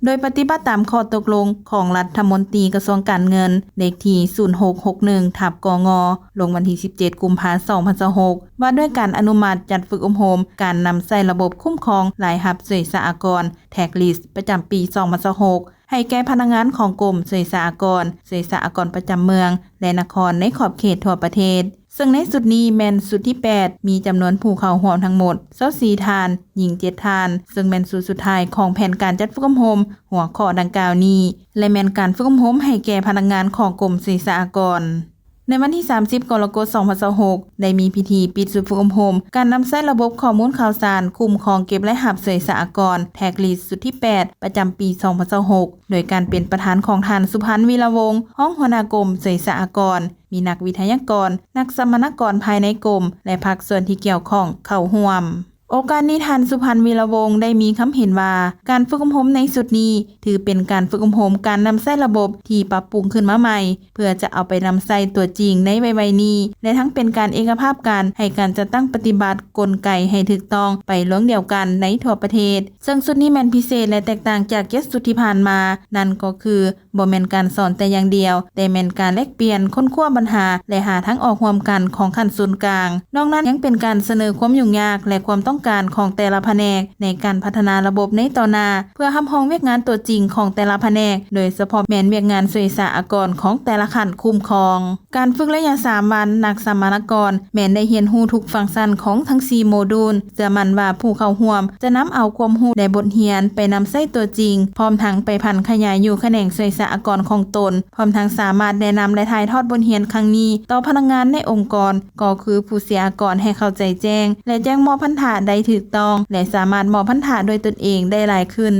ໂດຍປະຕິບັດຕາມຂໍ້ຕົກລົງຂອງລັດຖະມົນຕີກະຊວງການເງິນ ເລກທີ ສູນຫົກຫົກໜຶ່ງ ທັບ ກງ ລົງວັນທີ ສິບເຈັດ ກຸມພາ ສອງພັນຊາວຫົກ ວ່າດ້ວຍການອະນຸມັດຈັດຝຶກອົບຮົມການນຳໃຊ້ລະບົບຄຸ້ມຄອງລາຍຮັບສ່ວຍສາອາກອນ Tax List ປະຈຳປີ ສອງພັນຊາວຫົກ ໃຫ້ແກ່ພະນັກງານຂອງກົມສ່ວຍສາອາກອນ, ສ່ວຍສາອາກອນປະຈຳເມືອງ ແລະ ນະຄອນໃນຂອບເຂດທົ່ວປະເທດ. ເຊິ່ງໃນຊຸດນີ້ແມ່ນຊຸດທີ ແປດ ມີຈຳນວນຜູ້ເຂົ້າຮ່ວມທັງໝົດ ຊາວສີ່ ທ່ານ, ຍິງ ເຈັດ ທ່ານ, ເຊິ່ງແມ່ນຊຸດສຸດທ້າຍຂອງແຜນການຈັດຝຶກອົບຮົມຫົວຂໍ້ດັ່ງກ່າວນີ້ ແລະ ແມ່ນການຝຶກອົບຮົມໃຫ້ແກ່ພະນັກງານຂອງກົມສ່ວຍສາອາກອນ. ໃນວັນທີ ສາມສິບ ກໍລະກົດ ສອງພັນຊາວຫົກ ໄດ້ມີພິທີປິດຊຸດຝຶກອົບຮົມການນຳໃຊ້ລະບົບຂໍ້ມູນຂ່າວສານຄຸ້ມຄອງເກັບລາຍຮັບສ່ວຍສາອາກອນ Tax List ຊຸດທີ ແປດ ປະຈຳປີ ສອງພັນຊາວຫົກ ໂດຍການເປັນປະທານຂອງທ່ານ ສຸພັນ ວີລະວົງ ຮອງຫົວໜ້າກົມສ່ວຍສາອາກອນ, ມີນັກວິທະຍາກອນ, ນັກສຳມະນາກອນພາຍໃນກົມ ແລະ ພາກສ່ວນທີ່ກ່ຽວຂ້ອງເຂົ້າຮ່ວມ. ໂອກາດນີ້ ທ່ານ ສຸພັນ ວີລະວົງ ໄດ້ມີຄຳເຫັນວ່າ ການຝຶກອົບຮົມໃນຊຸດນີ້ ຖືເປັນການຝຶກອົບຮົມການນຳໃຊ້ລະບົບທີ່ປັບປຸງຂຶ້ນມາໃໝ່ ເພື່ອຈະເອົາໄປນຳໃຊ້ຕົວຈິງໃນໄວໆນີ້ ແລະ ທັງເປັນການເອກະພາບກັນໃຫ້ການຈັດຕັ້ງປະຕິບັດກົນໄກໃຫ້ຖືກຕ້ອງໄປລວງດຽວກັນໃນທົ່ວປະເທດ. ເຊິ່ງຊຸດນີ້ແມ່ນພິເສດ ແລະ ແຕກຕ່າງຈາກ ເຈັດ ຊຸດທີ່ຜ່ານມາ, ນັ້ນກໍຄື ບໍ່ແມ່ນການສອນແຕ່ຢ່າງດຽວ, ແຕ່ແມ່ນການແລກປ່ຽນ, ຄົ້ນຄວ້າບັນຫາ ແລະ ຫາທາງອອກຮ່ວມກັນຂອງຂັ້ນສູນກາງ. ນອກນັ້ນຍັງເປັນການສະເໜີຄວາມຫຍຸ້ງຍາກ ແລະ ຄວາມຕ້ອງການຂອງແຕ່ລະພະແນກໃນການພັດທະນາລະບົບໃນຕໍ່ໜ້າ ເພື່ອຮັບຮອງວຽກງານຕົວຈິງຂອງແຕ່ລະພະແນກ, ໂດຍສະເພາະແມ່ນວຽກງານສ່ວຍສາອາກອນຂອງແຕ່ລະຂັ້ນຄຸ້ມຄອງ. ການຝຶກໄລຍະສາມວັນ ນັກສຳມະນາກອນແມ່ນໄດ້ຮຽນຮູ້ທຸກຟັງຊັນຂອງທັງສີ່ໂມດູນ. ເຊື່ອໝັ້ນວ່າຜູ້ເຂົ້າຮ່ວມຈະນຳເອົາຄວາມຮູ້ ແລະ ບົດຮຽນໄປນຳໃຊ້ຕົວຈິງ, ພ້ອມທັງໄປຜັນຂະຫຍາຍຢູ່ຂະແໜງສ່ວຍສາອາກອນຂອງຕົນ, ພ້ອມທັງສາມາດແນະນຳ ແລະ ຖ່າຍທອດບົດຮຽນຄັ້ງນີ້ຕໍ່ພະນັກງານໃນອົງກອນ, ກໍຄືຜູ້ເສຍອາກອນໃຫ້ເຂົ້າໃຈແຈ້ງ ແລະ ແຈ້ງມອບພັນທະໄດ້ຖືກຕ້ອງ ແລະ ສາມາດມອບພັນທະດ້ວຍຕົນເອງໄດ້ຫຼາຍຂຶ້ນ.